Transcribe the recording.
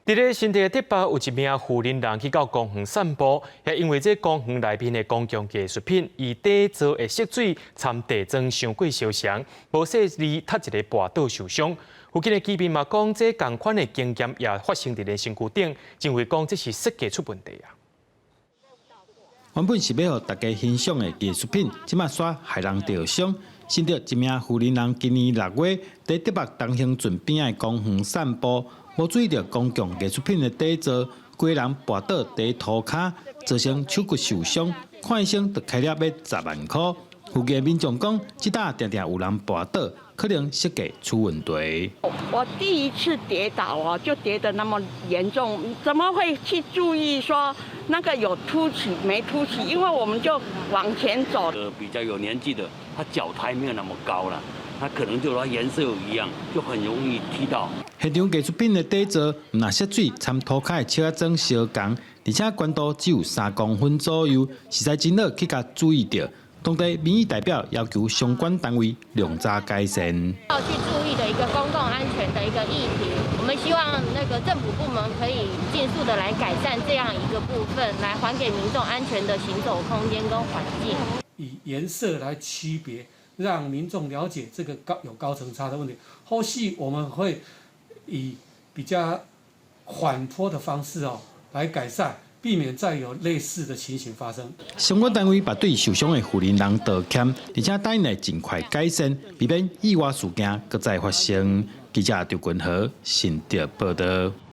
佇咧新竹竹北有一名婦人人去到公園散步，也因為這公園內面的公共藝術品，伊底座的色水摻地磚傷過相澀，無細膩踢一个跋倒受傷。附近的居民嘛講，這仝款的經驗也發生佇咧身軀頂，認為講這是設計出問題啊。原本是欲予大家欣賞的藝術品，這馬煞害人著傷。新竹一名婦人今年6月，佇竹北東興圳邊的公園散步，無注意著公共藝術品的底座，規人跋倒佇塗跤，造成手骨受傷，看醫生就開了欲10萬箍。附近民眾講，這搭定定有人跋倒，可能設計出問題。我第一次跌倒哦，就跌得那麼嚴重，怎麼會去注意說那個有凸起沒凸起？因為我們就往前走。比較有年紀的，他腳抬沒有那麼高了，他可能就它顏色一樣，就很容易踢到。現場藝術品的底座，毋但色水摻塗跤的石仔磚相仝，而且懸度只有3公分左右，實在真好去共注意著。當地民意代表要求相關單位量早改善。要去注意的一個公共安全的一個議題，我們希望那個政府部門可以盡速的來改善這樣一個部分，來還給民眾安全的行走空間跟環境。以顏色來區別，讓民眾了解這個高有高層差的問題。後續我們會以比較緩坡的方式哦來改善。避免再有類似的情形發生。相關單位嘛對受傷的婦人人道歉，而且答應會盡快改善，避免意外事件閣再發生。記者張君和新竹報導。